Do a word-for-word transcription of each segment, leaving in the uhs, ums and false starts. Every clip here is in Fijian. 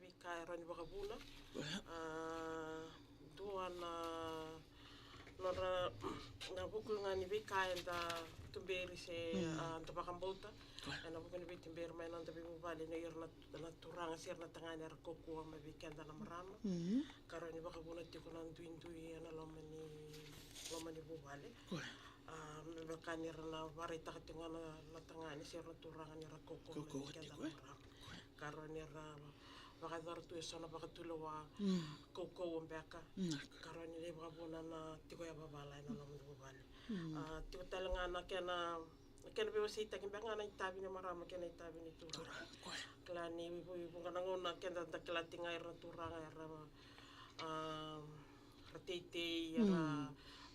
veika e rawa ni vakavuna. A, dua na nodra, na vuku ga ni veika eda tuberi se, a, da vakabauta. Ena vuku ni veituberi mai na noda veivuvale ni ira na, na turaga se ira na tagane era kaukauwa mai vei keda na marama. Ka rawa ni vakavuna tiko na duidui ena loma ni, loma ni vuvale. A, me vaka ni ra na vakaraitaka tiko ga na, na tagane se ira na turaga ni ra kaukauwa mai vei keda na marama. Ka rawa ni ra vakayacora tu eso na vakatulewa kaukauwa beka. Ka rawa ni lai vakavuna na tiko yavavala ena loma ni vuvale. A, tiko tale ga na kena, kena veiwaseitaki beka ga na itavi ni marama kei na itavi ni turaga. Kila ni vu-, vuqa na gauna keda da kila tiko ga ira na turaga era, a, ra teitei, era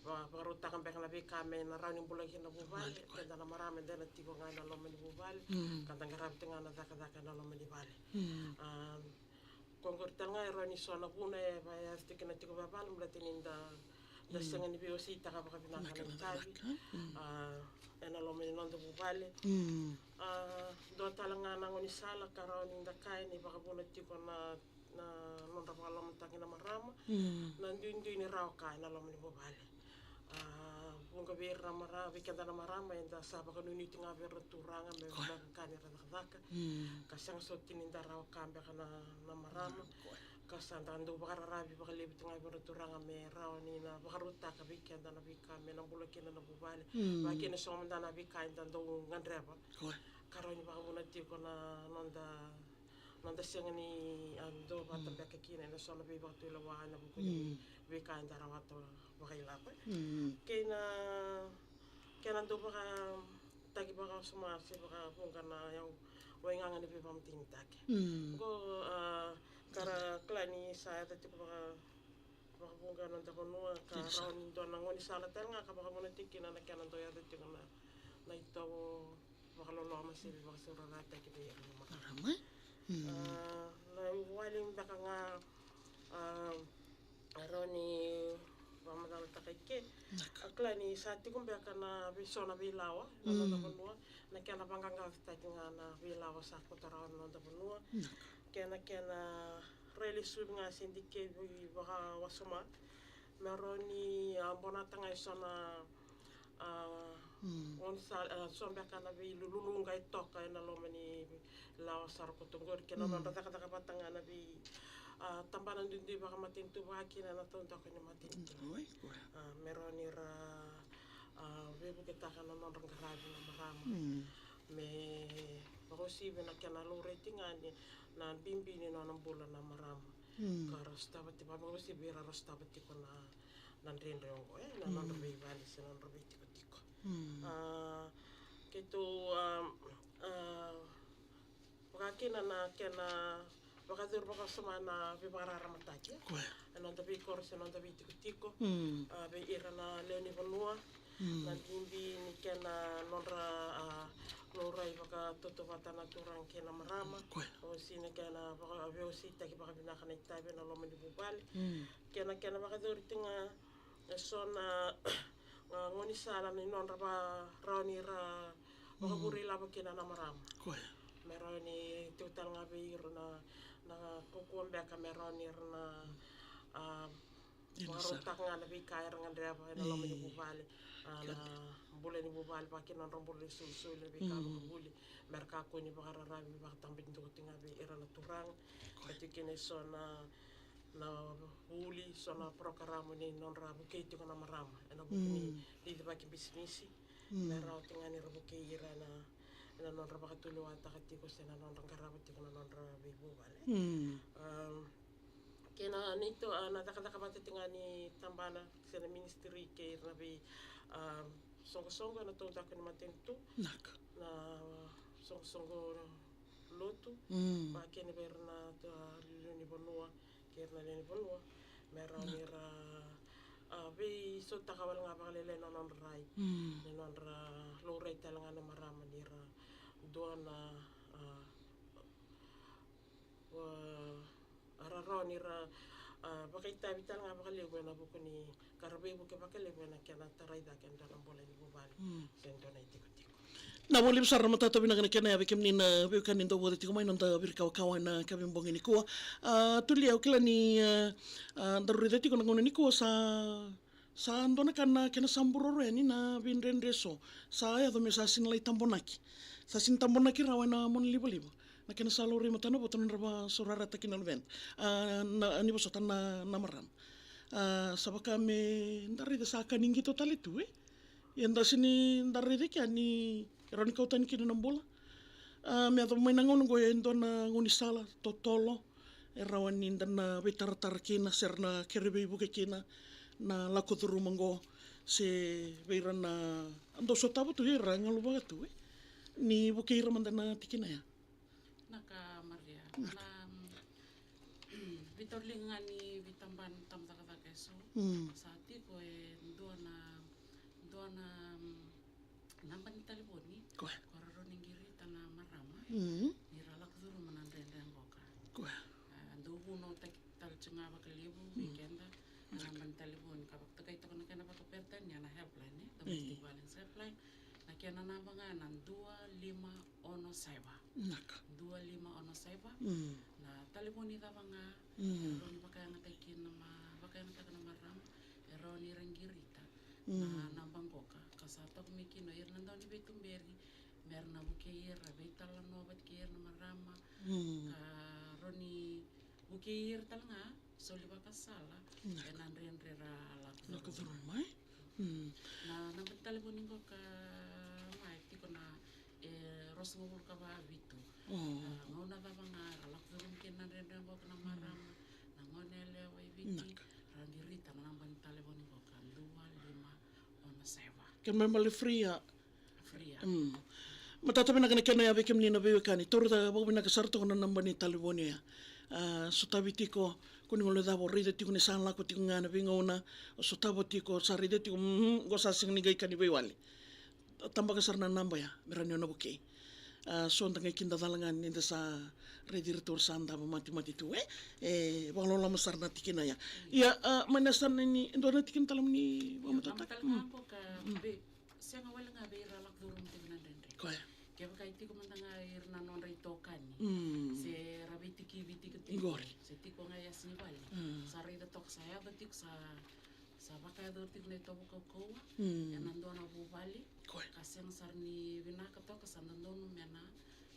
va-, vakarautaka beka na veika me na rawa ni bula kina na vuvale. Keda na marama eda na tiko ga ena loma ni vuvale. Ka da qaravi tiko ga na cakacaka ena loma ni vale. A, ko qori tale ga e rawa ni so na vuna e vakayaco tiko kina tiko veivala baleta ni da, da sega ni veiwaseitaka vakavinaka na itavi. A, ena loma ni noda vuvale. A, dua tale ga na gaunisala ka rawa ni da kaya ni vakavuna tiko na, na nodra vakalomataki na marama. Na duidui ni rawa ka ena loma ni vuvale. A, vuqa vei ira na marama, vei keda na marama, eda sa vakanuinui tiko ga vei ira na turaga me vaka ni ra cakacaka. Ka sega soti ni da rawa ka beka na, na marama. Ka sa da dau vakararavi vakalevu tiko ga vei ira na turaga me rawa ni na vakarautaka vei keda na veika me na bula kina na vuvale. Vaka kina so mada na veika eda dau gadreva. Ka rawa ni vakavuna tiko na noda, noda sega ni, a, dua vata beka kina ena so na veivakatulewa ena vuku ni veika eda rawata vakailavo. Kei na, kei na dau vakataki vakawasoma se vakavuqa na yau waigaga ni veivakamatenitaki. Qo, a, ka ra kila ni sa yaco tiko vaka vakavuqa ena noda vanua, ka rawa ni dua na gaunisala tale ga ka vakavuna tiko kina na kena dau yaco tiko na, na itovo vakaloloma se veivakasaurarataki vei ira na marama. A, na iwali beka ga, a, rawa ni vakamacalataka i ke. A, kila ni sa tiko beka na vei so na veilawa ena noda vanua, na kena vaqaqacotaki ga na veilawa sa koto rawa ena noda vanua. Kena, kena railesuvi ga se dikevi vakawasoma. Me rawa ni, a, bonata ga e so na, a, gaunisala, a, so beka na veilululu ga e toka ena loma ni lawa sara koto qori. Kei na nodra cakacaka vata ga na vei, a, tabana duidui vakamatanitu vaka kina na taudaku ni matanitu. Oi, koya. A, me rawa ni ra, a, veivuketaka na nodra qaravi na marama. Me vakauasivi na kena laurai tiko ga ni na bibi ni nona bula na marama. Ka ra sotava tiko, vakauasivi ira ra sotava tiko na, na dredre oqo, e, na nodra veivale se na nodra veitikotiko. A, keitou, a, a, vaka kina na kena vakayacori vakawasoma na veivakararamataki. Koya. E noda veikoro se noda veitikotiko. A, vei ira na lewe ni vanua. Na bibi ni kena nodra, a, laurai vakatautauvata na turaga kei na marama. Koya. O sina kena vaka, veiwaseitaki vakavinaka na itavi ena loma ni vuvale. Kena, kena vakayacori tiko ga e so na, a, gaunisala ni nodra va, rawa ni ra vakavure ilavo kina na marama. Koya. Me rawa ni tiko tale ga vei ira na, na kaukauwa beka me rawa ni ra na, a, vakarautaka ga na veika era gadreva ena loma ni vuvale. A, na bula ni vuvale, vaka kina nodra bula ni solisoli, na veika vakavuli. Me ra kakua ni vakararavi, vakatabakidua tiko ga vei ira na turaga. Ka tiko kina e so na, na vuli, so na parokaramu ni nodra vukei tiko na marama ena vuku ni cicivaki bisinisi. Me rawa tiko ga ni ra vukei ira ena, ena nodra vakatulewataka tiko se na nodra qarava tiko na nodra veivuvale. A, kei na neitou, a, na cakacaka vata tiko ga ni tabana se na ministry kei ira na vei, a, soqosoqo ena taudaku ni matanitu. Na soqosoqo lotu. Vaka kina vei ira na, a, lewe ni vanua kei ira na lewe ni vanua. Me rawa ni ra, a, veisautaka wale ga vakalailai na nodra rai. Na nodra laurai tale ga na marama ni ra dua na, a, a, ra rawa ni ra, a, vakaitavi tale ga vakalevu ena vuku ni ka ra veivuke vakalevu ena kena tarai cake e dua na bula ni vuvale se dua na itikotiko. Na vakalevu sara na matata vinaka na kena ya vei kemuni na veiwekani dau vata tiko mai noda virikawakawa ena kaveibogi nikua. A, Tulia, au kila ni, a, a, daru raica tiko na gauna nikua sa Sa dua na ka na kena sa buroro yani na veidredre eso. Sa yaco me sa sini lai tabonaki. Sa sini tabonaki rawa ena monalivaliva. Na kena sa laurai matanavotu na drava saurarataki na luveda. A, na, ni vosota na, na marama. A, sa vaka me da raica sa ka ni qito tale tu, e? Ia da sini da raica kea ni rawa ni kau tani kina na bula. A, me yaco mai na gauna oqo e dua na gaunisala totolo e rawa ni da na veitaratara kina se ra na kere veivuke kina na lako curuma oqo se vei ira na dau sotava tu, ira galu vaka tu, e, ni vukei ira mada na tikina ya. Naka Maria, na, mm, veitauriliga ga ni veitabana tabacakacaka eso. Sa tiko e dua na, dua na, mm, naba ni talevoni. Ko e. Ko ra rawa ni qirita na marama. Mm. Ni ra lako curuma na dredre qoka. Ko e. A, dau vunautaki tale tiko ga vakalevu vei keda na naba ni talevoni ka vakatokai toka na kena vakaperitania na helpline, e, domestic violence helpline. Na kena naba ga na dua lima ono saiva. Naka. Dua lima ono saiva. Mm. Na talevoni cava ga, mm, e rawa ni vakayagataki na ma-, vakayagataka na marama, e rawa ni ra qirita na, mm, naba qoka, ka sa toka mai kina o ira na dau ni veituberi, me ra na vukei ira, veitalanoa vata kei ira na marama, mm, ka rawa ni vukei ira tale ga, soli vakasala, naka, ena dredre ra lako curuma. Lako curuma, e? Mm. Na naba ni talevoni qoka mai tiko na, e, ruasagavulu ka va vitu. Oh. A, gauna cava ga ra lako curuma kina na dredre qoka na marama, na gone yalewa e Viti, naka, ra qirita na naba ni talevoni qoka, dua lima ono saiva. Kena ibalebale free ya. Free ya. Mm. Matata vinaka na kena ya vei kemuni na veiwekani. Taura vakavinaka sara toka na naba ni talevoni ya. A, sotavi tiko, ko ni gole cava o raica tiko ni sa lako tiko ga na veigauna, o sotava tiko, sa raica tiko, mm, qo sa sega ni qai ka ni veiwali. Tabaka sara na naba ya, me rawa ni o na vukei. A, so da qai kidacala ga ni da sa raici iratou ra sa davo matemate tu, e? E, vakaloloma sara na tikina ya. Ia, a, mai na sa na ni, e dua na tikina tale mo ni vakamatatataka? Vakamatatataka, mm, ga qoka, mm, vei, sega wale ga vei ira lako curuma tiko na dredre. Koya. Kevaka e tiko mada ga ira na nodra itokani. Mm. Se ra veiti Ki Viti tiko, qori, se tiko ga i yasa ni vale. Mm. Sa raica toka sa yaco tiko, sa, sa vakayacori tiko na itovo kaukauwa. Mm. Ena dua na vuvale. Koya. Ka sega sara ni vinaka toka, sa dodonu me na,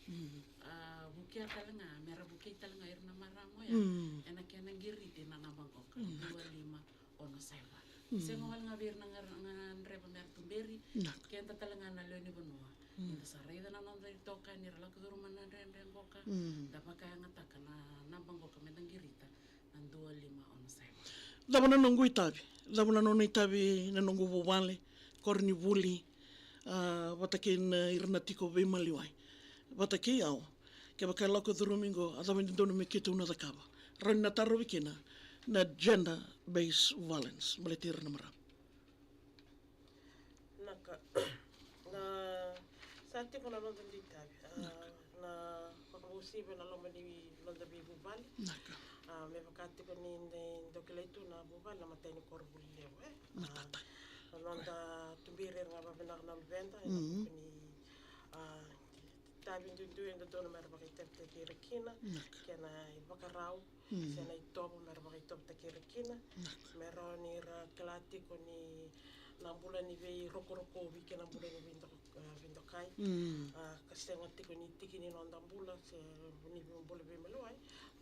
mm, a, vukea tale ga, me ra vukei tale ga ira na marama oya. Mm. Ena kena qiriti na naba qoka. Mm. Dua lima ono saiva. Mm. Sega wale ga vei ira na gar-, gadreva me ra tuberi. Naka. Keda tale ga na lewe ni vanua. Mm. Ni da sa raica na noda itokani ra lako curuma na dredre qoka. Mm. Da vakayagataka na naba qoka me da qirita, na dua lima ono saiva. Cava na noqu itavi? Cava na nona itavi na noqu vuvale, koronivuli, a, vata kei na ira na tiko veimaliwai vata kei au? Kevaka e lako curumi qo, a cava e dodonu me keitou na cakava? Rawa ni na tarovi kina na gender based violence baleti ira na marama. Naka. Na, sa tiko na noda dui tavi. A, naka. Na vakauasivi ena loma ni noda veivuvale. Naka. A, me vaka tiko ni, ni dau kilai tu na vuvale na matai ni koronivuli levu, e? Matata. A, na noda tuberi ira ga vavinaka na luveda, ena, mm, vuku ni, a, tavi duidui e dodonu me ra vakaitavitaki ira kina, naka, kei na ivakarau, mm, se na itovo me ra vakaitovotaki ira kina. Naka. Me rawa ni ra kila tiko ni na bula ni veirokorokovi kei na bula ni veido-, a, veidokai. Mm. A, ka sega tiko ni tiki ni noda bula, se ni bula veimaliwai,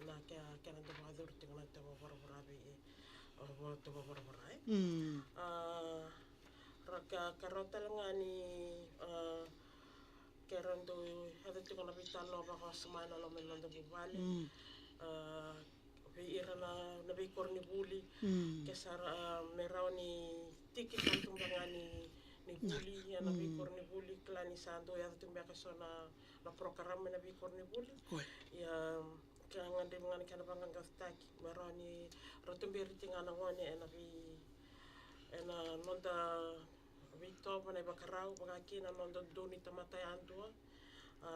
na ke-, kena dau vakayacori tiko na itovo voravora vei, a, vo-, itovo voravora, e? Mm. A, ra ka-, ka rawa tale ga ni, a, ke ra dau yaco tiko na veitalanoa vakawasoma ena loma ni noda vuvale. Mm. A, vei ira na, na veikoronivuli. Mm. Ke sa ra, a, me rawa ni tiki sa tu beka ga ni, ni vuli, naka, ena, mm, veikoronivuli, kila ni sa dau yaco tu beka eso na, na porokaramu ena veikoronivuli. Koya. Ia, ke gadrevi ga na kena vaqaqacotaki, me rawa ni ra tuberi tiko ga na gone ena vei, ena noda veitovo, na ivakarau, vaka kina na noda dodonu ni tamata yadua. A,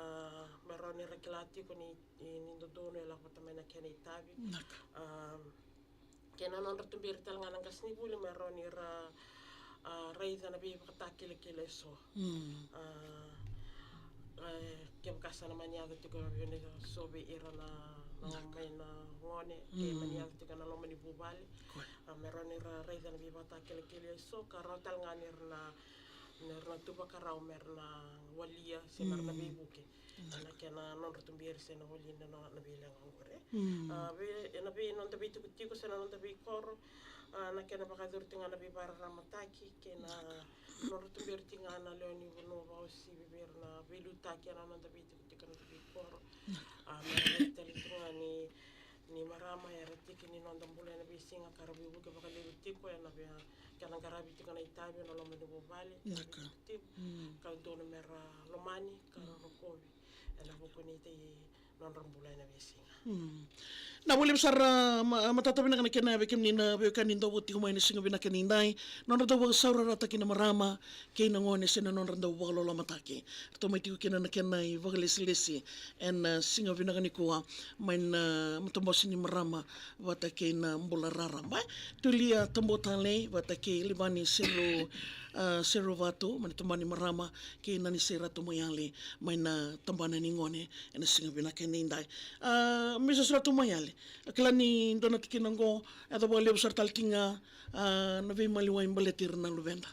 me rawa ni ra kila tiko ni, ni, ni dodonu e lako vata mai na kena itavi. Naka. A, kei na nodra tuberi tale ga na qasenivuli, me rawa ni ra, a, raica na veivakatakilakila eso. Mm. A, e, kevaka sa na mani yaco tiko vei, na so vei ira na, na, naka, mai na gone, ke, mm, mani yaco tiko na loma ni vuvale. Koya. A, me rawa ni ra raica na veivakatakilakila eso, ka rawa tale ga ni ra na, ni ra na tu vakarau me ra na walia, se me ra na, mm, veivuke. Naka. Ena kena nodra tuberi se na walia na, na, na veileqa oqori. Mm. A, vei, ena vei noda veitikotiko se na noda veikoro, a, na kena vakayacori tiko ga na veivakararamataki, kei na, naka, nodra tuberi tiko ga na lewe ni vanua vakauasivi vei ira na veiliutaki ena noda veitikotiko, noda veikoro. Naka. A, me rawa tale tiko ga ni ni marama era tiki ni noda bula ena veisiga ka ra veivuke vakalevu tiko ena vei, kena qaravi tiko na itavi ena loma ni vuvale, kena, naka, veivuke tiko, mm, ka dodonu me ra lomani, ka ra, mm, rokovi ena vuku ni tei nodra bula ena veisiga. Mm. Na vuli sara, ma-, matata vinaka na kena vei kemuni na veiwekani dau tiko mai ena siga vinaka ni dai, nodra dau vakasaurarataki na marama kei na gone se na nodra dau vakalolomataki. Ratou mai tiko kina na kena ivakalesilesi ena, e, siga vinaka nikua mai na, e, matabose ni marama vata kei na bula raraba. Tulia Tabuatalei vata kei Livani Seru, e, Seruvatu mai na tabana ni marama kei Nanisei Ratumaiale mai na tabana ni gone ena siga vinaka ni dai. A, Mrs Ratumaiale, a kila ni dua na tikina oqo e yaco vakalevu sara tale tiko ga, a, na veimaliwai baleti ira na luveda.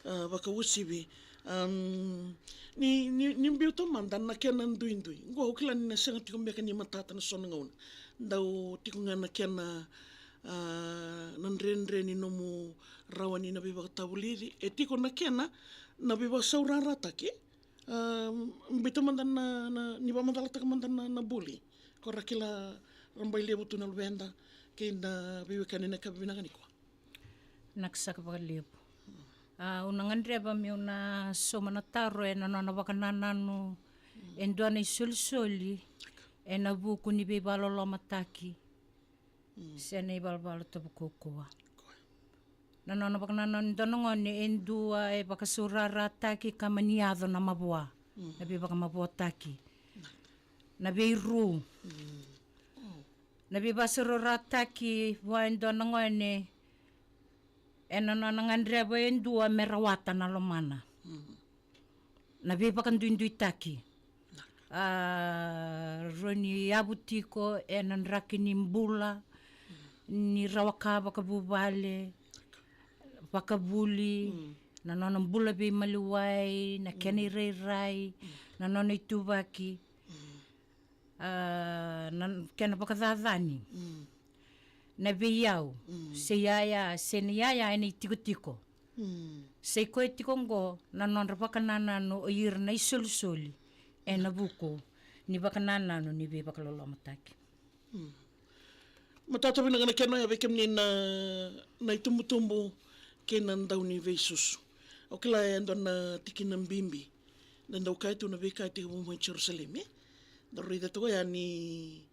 A, vakauasivi, am, ni, ni, ni biuta mada na kena duidui. Qo au kila ni na sega tiko beka ni matata na so na gauna. Dau tiko ga na kena, a, na dredre ni nomu rawa ni na veivakatavulici. E tiko na kena na veivakasaurarataki. Am, biuta mada na, na, ni vakamacalataka mada na, na buli. Ko ra kila ra bai levu tu na luveda kei na veiwekani ena yakavi vinaka nikua. Vinaka saka vakalevu. A, au na gadreva meu na sauma na taro ena nona vakanananu e dua na isolisoli ena vuku ni veivakalolomataki, mm, se na ivalavala tauva kaukauwa. Na nona vakanananu e dua na gone e dua e vakasaurarataki ka mani yaco na mavoa, mm, na veivakamavuataki, na veiru. Mm. Na veivakasaurarataki vua e dua na gone ena nona gadreva e dua me rawata na lomana. Mm. Na veivakaduiduitaki. Naka. A, rawa ni yavu tiko ena draki ni bula, ni rawa ka vakavuvale, vakavuli, na nona bula veimaliwai, na kena irairai, na nona ituvaki, a, na kena vakacacani, na veiyau, se yaya, se na yaya ena itikotiko. Sa i koya tiko oqo na nodra vakanananu o ira na isolisoli ena vuku ni vakanananu ni veivakalolomataki. Matata vinaka na kena oya vei kemuni na, na itubutubu kei na dau ni veisusu. Au kila e dua na tikina bibi da dau kaya tu na veika e tekivu mai Jerusalemi, e? Daru raica toka ya ni,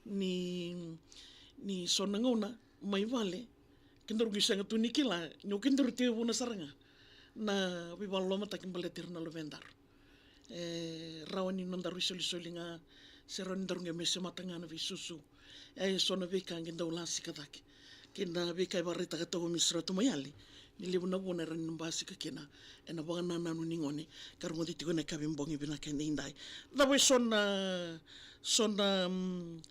ni, ni so na gauna mai vale, kedaru qai sega tu ni kila ni o kedaru tekivu na sara ga na veivakalolomataki baleti ira na luvedaru. E rawa ni nodaru isolisoli ga, se rawa ni daru qai mai semata ga na veisusu. E so na veika qai dau lasika cake kei na veika e vakaraitaka toka o Miserato Maiale, ni levu na vuna era na basika kina ena vakanananu ni gone. Ka rogoci tiko ena yakavi bogi vinaka edaidai. Cava e so na, so na, mm,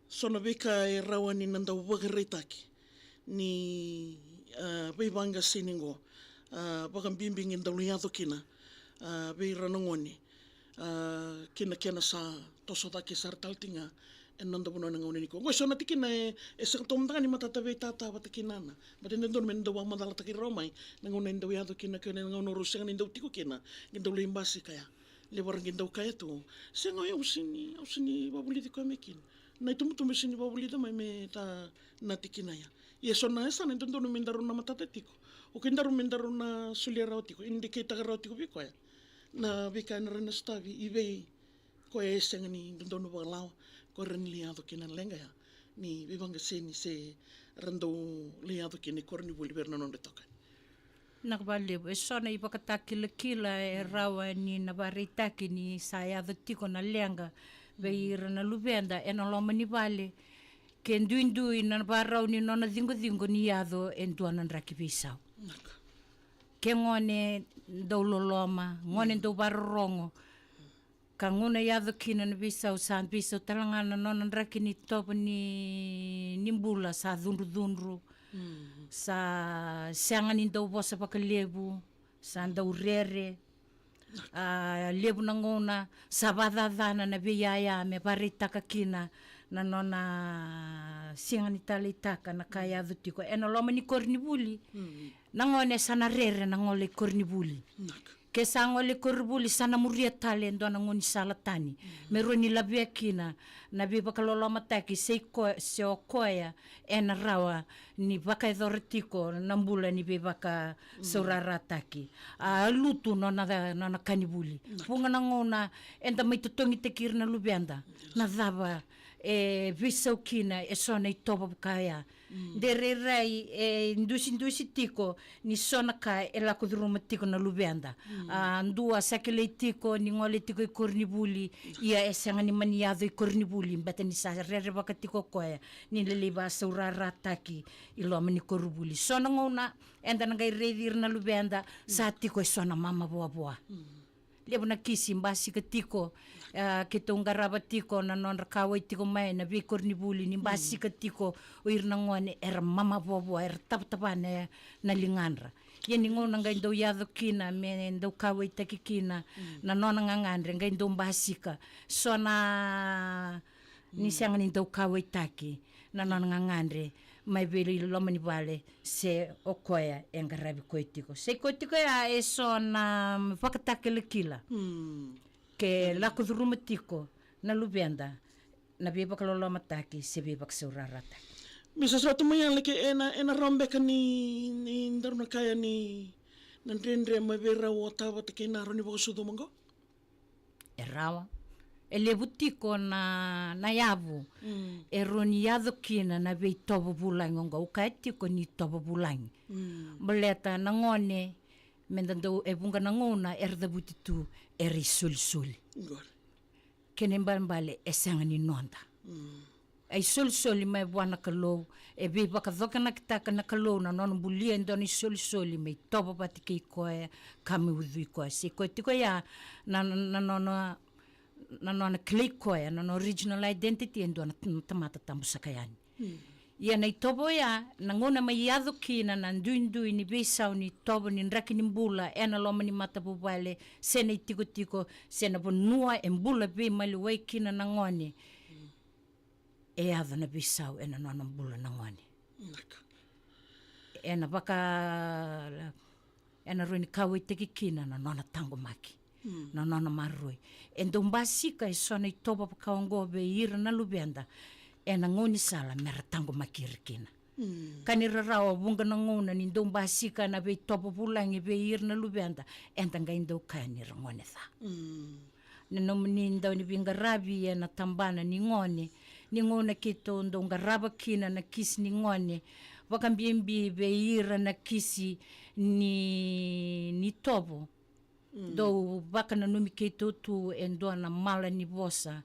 so na veika e rawa ni na dau vakaraitaki ni, a, veivaqaseni oqo, a, vakabibi qai dau lai yaco kina, a, vei ira na gone, a, kei na kena sa toso cake sara tale tiko ga ena noda vanua ena gauna nikua. Oqo e so na tikina e, e sega toka mada ga ni matata vei tata vata kei nana, baleta e dodonu me na dau vakamacalataki rawa mai na gauna e dau yaco kina kei na gauna rau sega ni dau tiko kina, qai dau lai basika ya. Levu era qai dau kaya tu, sega, au sega ni, au sega ni vakavulici koya mai kina. Na itubutubu e sega ni vakavulica mai me ta na tikina ya. Ia e so na yasana e dodonu me daru na matata tiko, o kedaru me daru na solia rawa tiko, indicate-taka rawa tiko vei koya na veika ena rawa ni na sotavi, i vei koya e sega ni dodonu vakalawa, ko ira ni lai yaco kina na leqa ya ni veivaqaseni se ra dau lai yaco kina i koronivuli vei ira na nodra itokani. Na ka vakalevu, e so na ivakatakilakila e rawa ni na vakaraitaki ni sa yaco tiko na leqa vei ira na luveda ena loma ni vale, ke duidui na vakarau ni nona ciqociqo ni yaco e dua na draki veisau. Ke gone dau loloma, gone dau vakarorogo, ka gauna e yaco kina na veisau, sa veisau tale ga na nona draki ni tovo ni, ni bula, sa cudrucudru, sa sega ni dau vosa vakalevu, sa dau rere. A, levu na gauna sa vakacacana na veiyaya me vakaraitaka kina na nona sega ni taleitaka na ka e yaco tiko ena loma ni koronivuli. Na gone sa na rere na gole i koronivuli. Ke sa gole i koronivuli, sa na muria tale e dua na gaunisala tani me rawa ni lavea kina na veivakalolomataki, se i ko-, se o koya ena rawa ni vakayacora tiko na bula ni veivakasaurarataki. A lutu nona, nona ka ni vuli. Vuqa na gauna eda mai totogitaki ira na luveda na cava e veisau kina e so na itovo vaka ya. De rairai e dusidusi tiko ni so na ka e lako curuma tiko na luveda. A dua sa kilai tiko ni gole tiko i koronivuli, ia e sega ni mani yaco i koronivuli, beta ni sa rerevaka tiko o koya ni lai vakasaurarataki i loma ni koronivuli. So na gauna eda na qai raici ira na luveda sa tiko e so na mamavoavoa. Levu na kisi basika tiko, a, keitou qarava tiko na nodra kauwai tiko mai na veikoronivuli, ni basika tiko o ira na gone era mamavoavoa, era tavatavana na ligadra. Ia ni gauna qai dau yaco kina me dau kauwaitaki kina na nona gagadre, qai dau basika so na ni sega ni dau kauwaitaki na nona gagadre mai vei loma ni vale, se o koya e qaravi koya tiko. Se koya tiko ya e so na vakatakilakila ke lako curuma tiko na luveda na veivakalolomataki se veivakasaurarataki. Misa Serato Maiale, ke ena, ena rawa beka ni, ni daru na kaya ni na dredre mai vei rau o ta vata kei na rau ni vakasucuma oqo? E rawa. E levu tiko na, na yavu e rawa ni yaco kina na veitovo vulagi oqo, au kaya tiko ni tovo vulagi. Baleta na gone me da dau, e vuqa na gauna era cavuti tu era isolisoli. Kena ibalebale e sega ni noda. A isolisoli mai vua na Kalou, e veivakacokanakitaka na Kalou na nona bulia e dua na isolisoli me itovo vata kei koya ka me ucui koya. Se koya tiko ya na, na, na nona na nona kilai koya, na nona original identity e dua na t-, tamata tabu saka yani. Ia na itovo oya, na gauna mai yaco kina na duidui ni veisau ni tovo ni draki ni bula ena loma ni matavuvale, se na itikotiko, se na vanua e bula veimaliwai kina na gone, e yaco na veisau ena nona bula na gone. Ena vaka, ena rawa ni kauwaitaki kina na nona taqomaki, na nona maroroi. E dau basika eso na itovo vaka oqo vei ira na luveda ena gaunisala mera taqomaki ira kina. Ka ni rarawa, vuqa na gauna ni dau basika na veitovo vulagi vei ira na luveda, eda qai dau kaya ni ra gone ca. Na nomuni dau ni veiqaravi ena tabana ni gone, ni gauna keitou dau qarava kina na kisi ni gone, vakabibi vei ira na kisi ni, ni tovo. Dau vakananumi keitou tu e dua na mala ni vosa,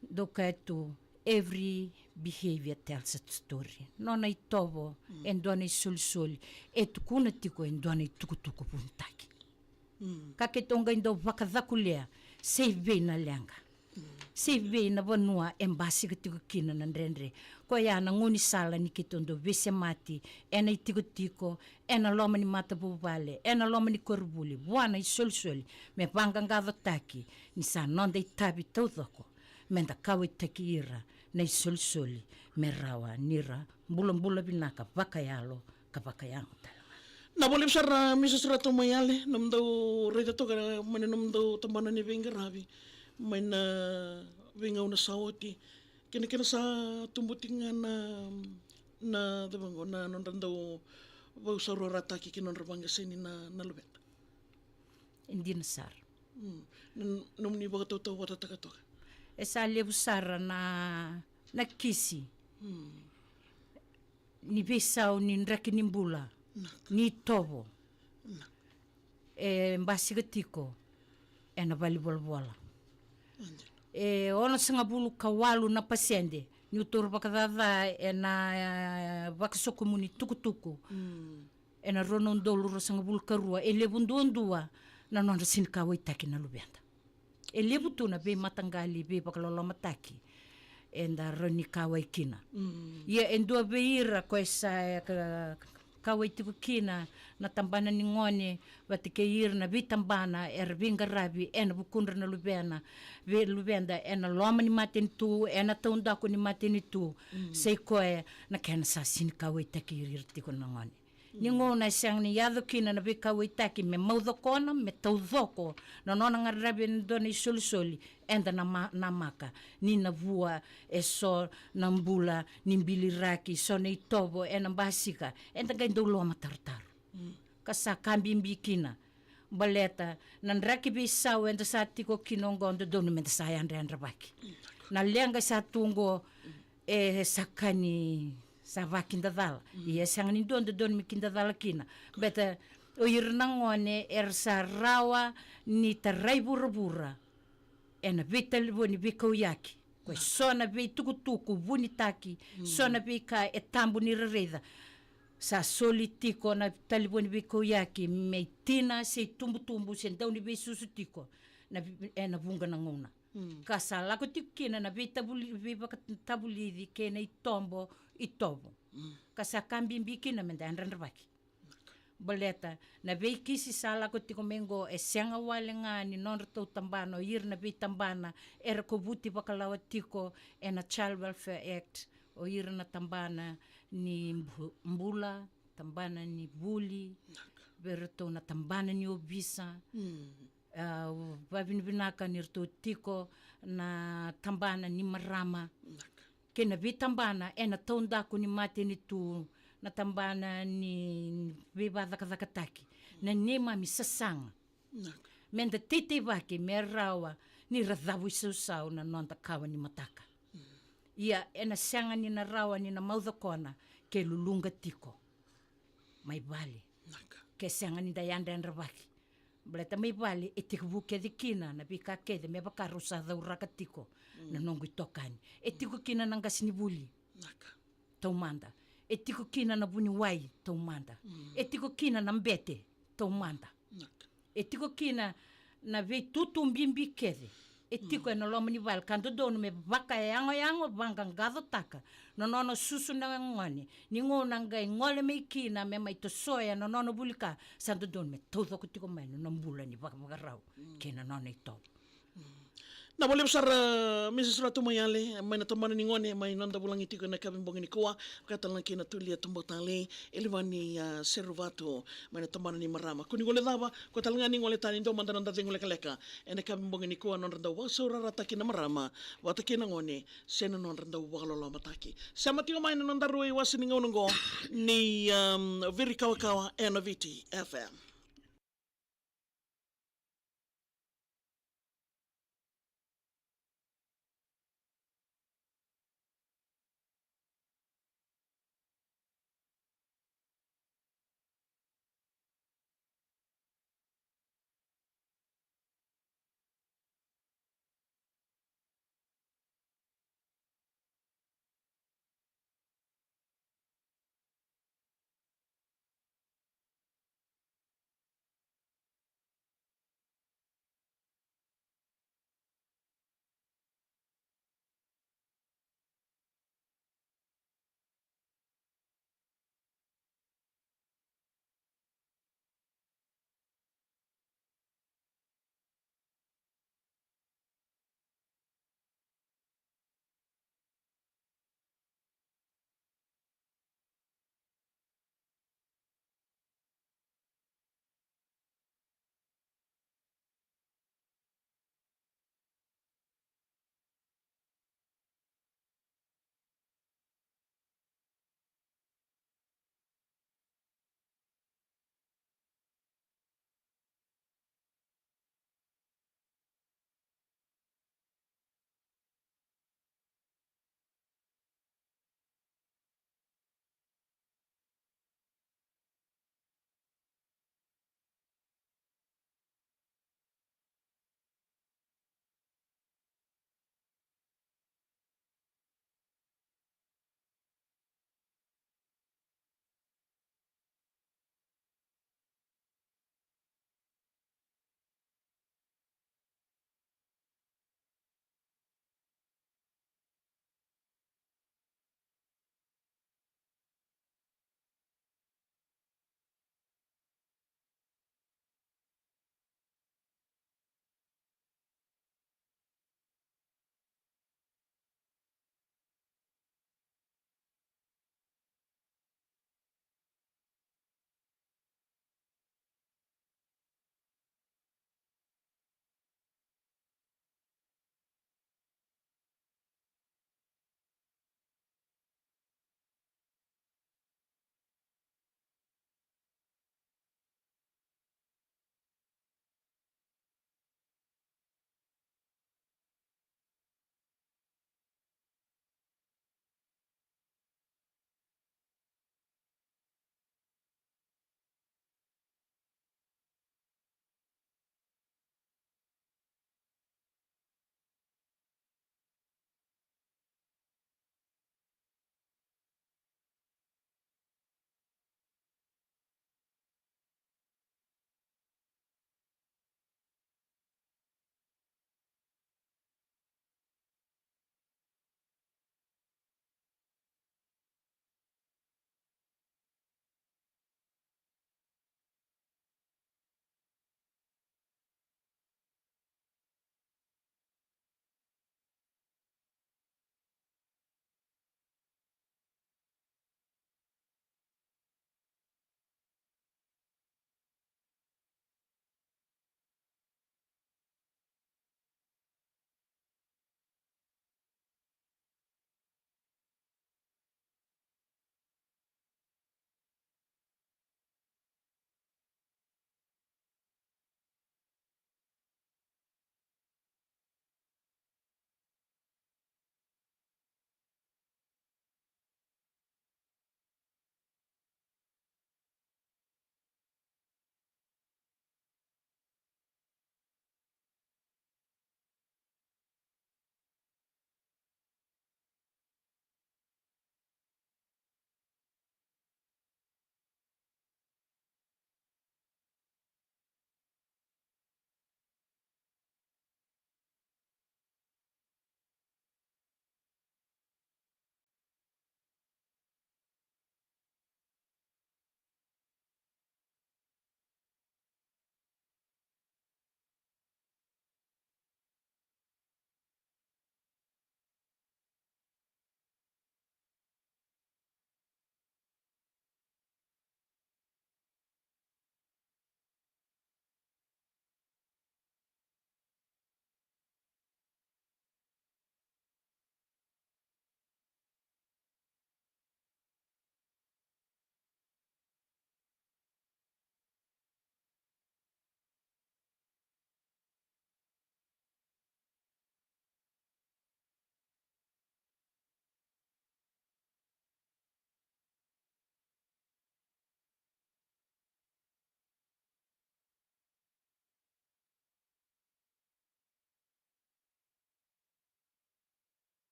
dau kaya tu, every behavior tells a story. Nona itovo e dua na isolisoli, e tukuna tiko e dua na itukutuku vunitaki. Ka keitou qai dau vakacakulea, se i vei na leqa, se i vei na vanua e basika tiko kina na dredre. Koya na gaunisala ni keitou dau veisemati ena itikotiko, ena loma ni matavuvale, ena loma ni koronivuli, vua na isolisoli, me vaqaqacotaki ni sa noda itavi taucoko meda kauwaitaki ira na isolisoli me rawa ni ra bulabula vinaka vakayalo ka vakayago tale ga. Na valevu sara, Missus Ratu Maiale, nomudou raica toka mai na nomudou tabana ni veiqaravi mai na veigauna sa oti, kei na kena sa tubu tiko ga na, na cava qo, na nodra dau vakasaurarataki kei na nodra vaqaseni na, na luveda. E dina sara. Mm. N-, nomuni vakatautauvatataka toka. E sa levu sara na, na kisi. Mm. Ni veisau ni draki ni bula. Naka. Ni tovo. Naka. E basika tiko ena valenivolavola. Ade. E onosagavulu ka walu na pasede niu taura vakacaca ena, e, vakasokomuni tukutuku. Mm. Ena rua na udolu ruasagavulu ka rua, e levu duadua na nodra sega ni kauwaitaki na luveda. E levu tu na veimataqali, veivakalolomataki eda rawa ni kauwai kina. Mm. Ia e dua vei ira ko e sa, e, ka-, kauwai tiko kina na tabana ni gone vata kei ira na veitabana era veiqaravi ena vukudra na luvena, vei luveda ena loma ni matanitu, ena taudaku ni matanitu. Mm. Sa i koya na kena sa sega ni kauwaitaki ira tiko na gone. Ni gauna e sega ni yaco kina na veikauwaitaki me maucokona, me taucoko na nona qaravi e dua na isolisoli, eda na ma-, namaka ni na vua eso na bula ni biliraki, so na itovo ena basika, eda qai dau lomatarotaro. Mm. Ka sa ka bibi kina, baleta na draki veisau eda sa tiko kina oqo, dodonu meda sa yadrayadravaki. Mm. Na leqa sa tu oqo, e sa ka ni sa vakidacala. Mm. Ia e sega ni dua dodonu me kidacala kina. Beta o ira na gone era sa rawa ni tarai vuravura ena veitalevoni veikauyaki. Ko e so na veitukutuku vunitaki, mm, so na veika e tabu ni ra raica. Sa soli tiko na talevoni veikauyaki me i tina se i tubutubu se dau ni veisusu tiko na vi-, ena vuqa na gauna. Mm. Ka sa lako tiko kina na veitavuli-, veivakatavulici kei na itobo, itovo. Mm. Ka sa ka bibi kina meda yadrayadravaki. Baleta na veikisi sa lako tiko mai qo e sega wale ga ni nodratou tabana, o ira na veitabana era kovuti vakalawa tiko ena Child Welfare Act, o ira na tabana ni bu-, bula, tabana ni vuli, naka, vei iratou na tabana ni ovisa. Mm. A, vavinavinaka ni ratou tiko na tabana ni marama. Naka. Kei na veitabana ena taudaku ni matanitu, na tabana ni veivakacakacakataki, na neimami sasaga. Naka. Meda teiteivaki me rawa ni ra cavuisausau na noda kawa ni mataka. Mm. Ia ena sega ni na rawa ni na maucokona ke luluqa tiko mai vale. Naka. Ke sega ni da yadrayadravaki. Baleta mai vale e tekivu kece kina na veika kece me vaka rau sa cauraka tiko, mm, na noqu itokani. E tiko kina na qasenivuli. Naka. Taumada. E tiko kina na vuniwai. Taumada. Mm. E tiko kina na bete. Taumada. Naka. E tiko kina na veitutu bibi kece. e tiko ena loma ni vale, ka dodonu me vakayagoyago, vaqaqacotaka na nona susu na gone, ni gauna qai gole mai kina me mai tosoya na nona vulika, sa dodonu me taucoko tiko mai na nona bula ni vakavakarau kei na nona itovo. Na vakalevu sara, Mrs Ratu Maiale, mai na tabana ni gone, mai noda vulagi tiko ena yakavi bogi nikua, vaka talega kina Tulia Tubotalei, Elivani, a, Seruvatu, mai na tabana ni marama. Ko ni gole cava, ko talega ni gole tani, dua mada noda cegu lekaleka ena yakavi bogi nikua, nodra dau vakasaurarataki na marama vata kei na gone, se na nodra dau vakalolomataki. Sema tiko mai na nodaru iwase ni gauna oqo ni, um, Viri Kawakawa ena Viti F M.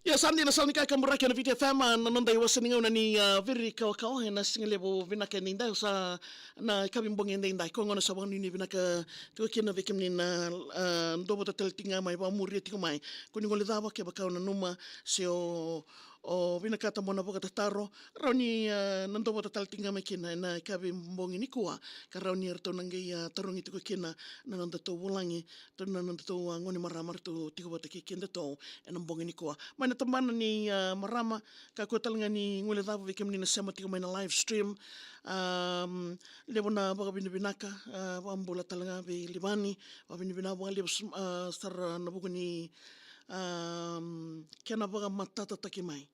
Ia sa dina, sa ni kakaburaki ena Viti F M, a, na noda iwase ni gauna ni, a, Viri Kawakawa ena siga levu vinaka edaidai, sa na yakavi bogi edaidai. Koya gona sa vakanuinui vinaka tiko kina vei kemuni na, a, dou vata tale tiko ga mai, vakamuria tiko mai. Ko ni guilecava kevaka o nanuma se o, o vinakata mo na vakatataro, rawa ni, a, na dou vata tale tiko ga mai kina ena yakavi bogi nikua, ka rawa ni ratou na qai, a, tarogi tiko kina na nodatou vulagi, tu na nodatou, a, gone marama ratou tiko vata kei kedatou ena bogi nikua. Mai na tabana ni, a, marama, kakua tale ga ni guilecava vei kemuni na sema tiko mai na live stream. Am, levu na vakavinavinaka, a, vakabula tale ga vei Livani, vakavinavinaka vakalevu s-, a, sara na vuku ni, am, kena vakamatatataki mai,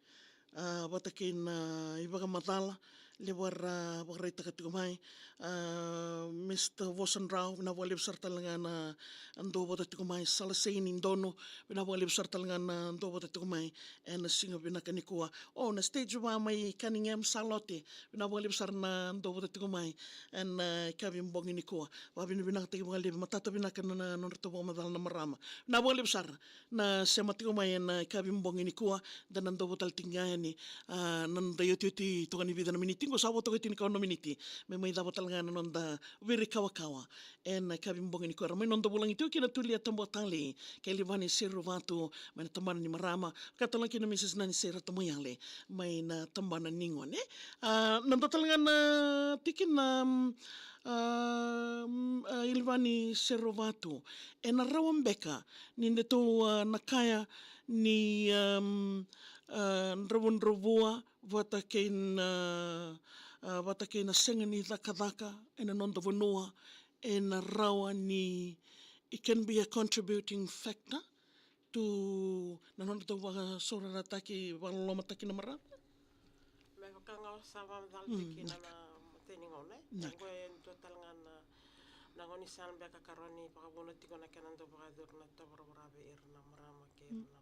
a, vata kei na ivakamacala levu era vakaraitaka tiko mai. A, Mister Vosadrau, vinaka vakalevu sara tale ga na dou vata tiko mai. Sala Seini Donu, vinaka vakalevu sara tale ga na dou vata tiko mai ena siga vinaka nikua. O, na stage va mai Cunningham, Salote, vinaka vakalevu sara na dou vata tiko mai ena, e, yakavi bogi nikua. Vakavinavinakataki vakalevu, matata vinaka na, na nodratou vakamacala na marama. Vinaka vakalevu sara na sema tiko mai ena yakavi bogi nikua. Da na dou vata tale tiko ga yani, a, na noda iotioti toka ni vica na miniti qo, sa vo toka e tinikaono na miniti me mai cava tale ga na noda Viri Kawakawa ena yakavi bogi nikua. Era mai noda vulagi tiko kina Tulia Tabuatalei kei Livani Seruvatu mai na tabana ni marama. Ka tale ga kina Mrs Nani Serata Moyale mai na tabana ni gone. A, na dua tale ga na tikina, mm, a, mm, a, i Livani Seruvatu. Ena rawa beka ni datou, a, na kaya ni, am, a, dravudravua vata kei na, a, vata kei na sega ni cakacaka ena noda vanua, ena rawa ni, it can be a contributing factor to na nodatou vakasaurarataki, vakalolomataki na marama. Me vaka ga au sa vakamacala tiko kina na matai ni gauna, e? Naka. Oqo e dua tale ga na, na gaunisala beka ka rawa ni vakavuna tiko na kena dau vakayacori na itovo ravuravu vei ira na marama kei ira na,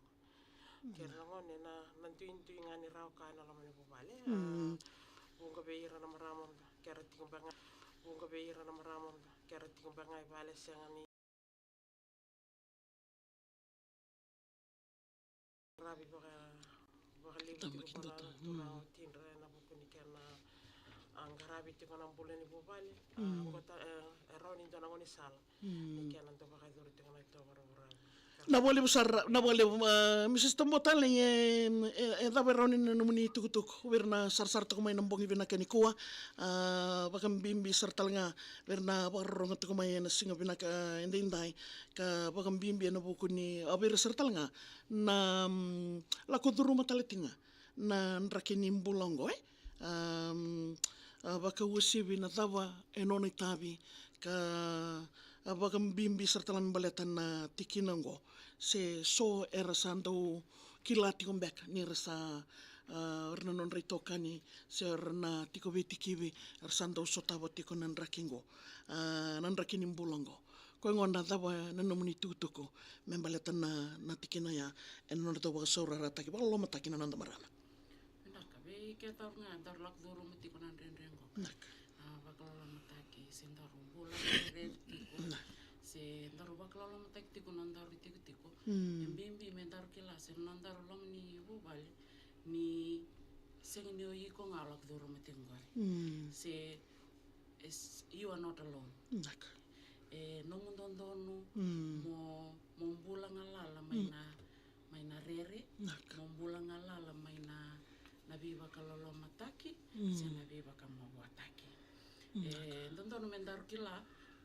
kei ira na gone, na, na duidui ga ni rawa ka ena loma ni vuvale. A, vuqa vei ira na marama, ke ra tiko beka ga, vuqa vei ira na marama, ke ra tiko beka ga i vale, sega ni qaravi vaka, vakalevu tiko vua na turaga o tidra ena vuku ni kena, a, qaravi tiko na bula ni vuvale. A, oqo ta, e, e rawa ni dua na gaunisala ni kena dau vakayacori tiko na itovo ravuravu. Na vakalevu sara, na vakalevu, a, Mrs Tabuatalei, e, e, e cava e rawa ni nomuni tukutuku vei ira na sarasara toka mai na bogi vinaka nikua, a, vakabibi sara tale ga vei ira na vakarorogo toka mai ena siga vinaka edaidai, ka vakabibi ena vuku ni, a, vei ira sara tale ga na, mm, lako curuma tale tiko ga na draki ni bula oqo, e? Am, a, vakauasivi na cava e nona itavi, ka, a, vakabibi sara tale me baleta na tikina oqo. Se so era sa dau kila tiko beka ni ra sa, a, ira na nodra itokani, se ira na tiko veitikivi, era sa dau sotava tiko na draki oqo, a, na draki ni bula oqo. Koya gona, cava na nomuni tukutuku me baleta na, na tikina ya ena nodratou vakasaurarataki, vakalolomataki na noda marama? Vinaka, vei kedaru ga daru lako curuma tiko na dredre oqo. Naka. A, vakalolomataki, se daru bula rerere tiko. Naka. Se daru vakalolomataki tiko na nodaru itikotiko. Mm. E bibi me daru kila se na nodaru loma ni vuvale ni sega ni o iko ga o lako curuma tiko qori. Mm. Se, e, s-, you are not alone. Naka. E nomu dodonu, mm, mo, mo bula galala mai, mm, na, mai na rere, naka, mo bula galala mai na, na veivakalolomataki, mm, se na veivakamavoataki. Mm, e, naka, dodonu me daru kila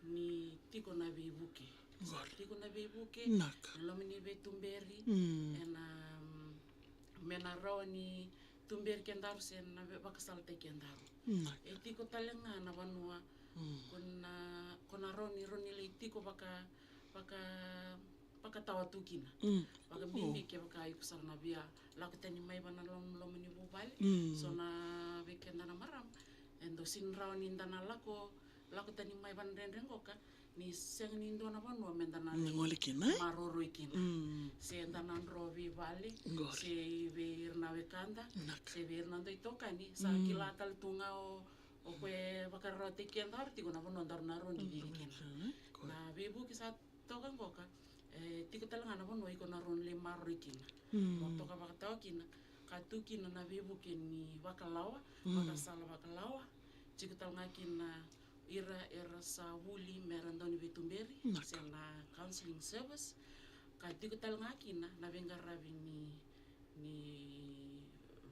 ni tiko na veivuke. Qori. Tiko na veivuke, naka, e loma ni veituberi, mm, ena, mm, me na rawa ni tuberi kedaru se na ve-, vakasalataki kedaru. Naka. E tiko tale ga na vanua, mm, ko na, ko na rawa ni, rawa ni lai tiko vaka, vaka, vakatawa tu kina. Mm. Vakabibi, oh, kevaka iko sara na via lako tani mai va na lom-, loma ni vuvale. Mm. So na vei keda na marama, e dau sega ni rawa ni da na lako, lako tani mai va na dredre qoka, ni sega ni dua na vanua me da na, mm, gole kina, e? Maroroi kina. Mm. Se da na dro veivale, qori, se vei ira na wekada, naka, se vei ira na dau itokani, sa, mm, kila tale tu ga o, o koya e vakararawataki kedaru tiko na vanua daru na rawa ni, mm, vivi kina. Qori. Na veivuke sa toka qoka, E tiko tale ga na vanua iko na rawa ni lai maroroi kina. Mm. Mo toka vakatawa kina, ka tu kina na veivuke ni vakalawa, mm, vakasala vakalawa. Tiko tale ga kina ira era sa vuli me ra dau ni veituberi, naka, se na counseling service. Ka tiko tale ga kina na veiqaravi ni, ni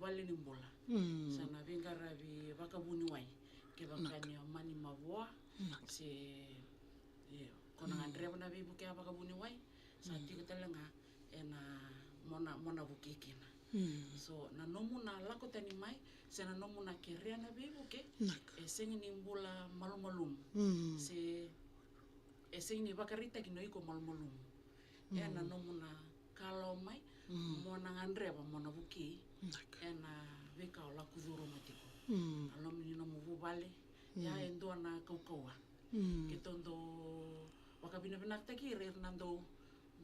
vale ni bula. Mm. Se na veiqaravi vakavuniwai. Kevaka, naka, ni o mani mavoa, naka, se, io, ko na, mm, gadreva na veivuke a vakavuniwai, sa, mm, tiko tale ga ena mo na, mo na vukei kina. Mm. So na nomu na lako tani mai, se na nomu na kerea na veivuke, naka, e sega ni bula malumalumu. Mm. Se e sega ni vakaraitaki ni o iko malumalumu. Mm. Ena nomu na kalawa mai, mm, mo na gadreva mo na vukei, naka, ena veika o lako curuma tiko. Mm. Na loma ni nomu vuvale, mm, ya e dua na kaukauwa. Mm. Keitou dau vakavinavinakataki ira, ira na dau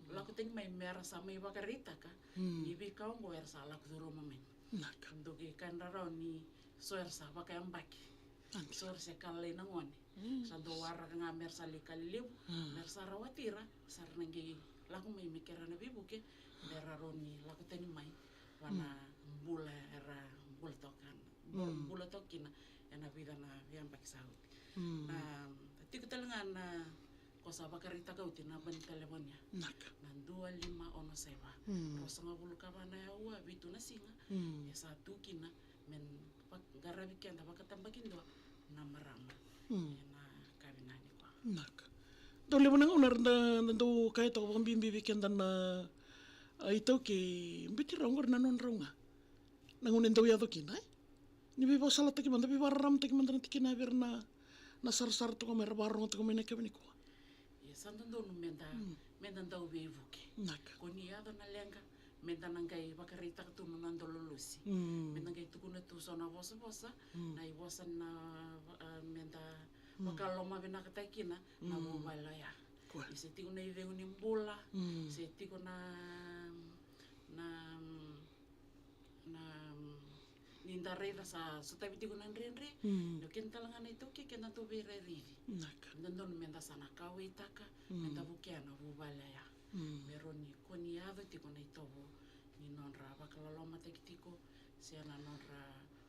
lako tani mai me ra sa mai vakaraitaka, mm, ni veika oqo era sa lako curuma mai. Naka. Dau kei ka ni rarawa ni so era sa vakayabaki. Adi. So era se ka lalai na gone. Mm. Sa dau waraka ga me ra sa lai ka lelevu, mm, me ra sa rawati ira, sa ra na qai lako mai me kerea na veivuke, me ra rawa ni lako tani mai va na, mm, bula era bula toka, bula, mm, bula toka kina ena vica na veiyabaki sa oti. Mm. Na, tiko tale ga na, ko sa vakaraitaka oti na bani talevoni ya. Naka. Na dua lima ono saiva. Mm. Ruasagavulu ka va na aua, vitu na siga. Mm. E sa tu kina me vak-, qaravi keda vakatabakidua na marama. Mm. Ena ka vinaka nikua. Naka. Dau levu na gauna era da, da dau kaya toka vakabibi vei keda na, a, iTaukei, biuti rau oqori na nodrau ga na gauna e dau yaco kina, e? Ni veivakasalataki mada, veivakararamataki mada na tikina vei ira na, na sarasara toka mai, era vakarorogo toka mai na kena nikua. Ia, sa dodonu meda, mm, meda dau veivuke. Naka. Ko ni yaco na leqa, meda na qai vakaraitaka tu na noda lolosi. Mm. Meda qai tukuna tu so na vosavosa, mm, na ivosa na, a, meda, mm, vakalomavinakataki kina na, mm, vuvale oya. Kua. Ni se tiko na icegu ni bula, mm, se tiko na, na, na, ni da raica sa sotavi tiko na dredre, mm, ni o keda tale ga na iTaukei, keda dau veiraici. Naka. Dodonu meda sa na kauwaitaka, mm, meda vukea na vuvale oya. Mm. Me rawa ni ko ni yaco tiko na itovo ni nodra vakalolomataki tiko, se na nodra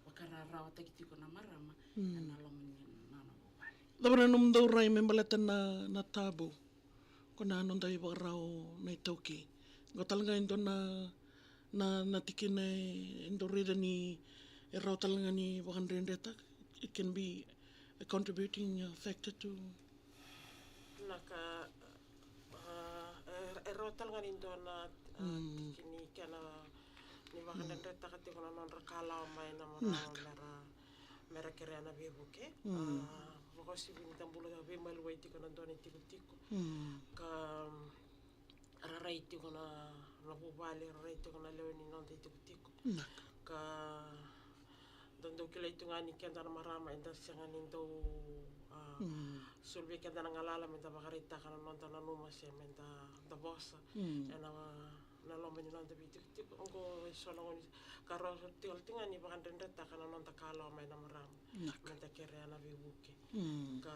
vakararawataki tiko na marama, mm, ena loma ni nona vuvale. Cava na nomudou rai me baleta na, na tabu? Ko na noda ivakarau na iTaukei. Qo tale ga e dua na, na, na tikina e dau raica ni e rawa tale ga ni vakadredretaka. It can be a contributing, uh, factor to. Naka, a, e, e rawa tale ga ni dua na, a, mm, tiki ni kena ni vakadredretaka tiko na nodra kalawa mai na marama, naka, me ra, me ra kerea na veivuke. Mm. A, vakauasivi ni da bula veimaliwai tiko na dua na itikotiko. Mm. Ka, mm, ra rai tiko na, na vuvale, ra rai tiko na lewe ni noda itikotiko. Naka. Ka da dau kilai tu ga ni keda na marama eda sega ni dau, a, mm, soli vei keda na galala meda vakaraitaka na noda nanuma se meda, da vosa. Mm. Ena, na loma ni noda veitikotiko. Oqo e so na gauna ka rawa tiko, tiko ga ni vakadredretaka na noda kalawa mai na marama. Naka. Meda kerea na veivuke. Mm. Ka,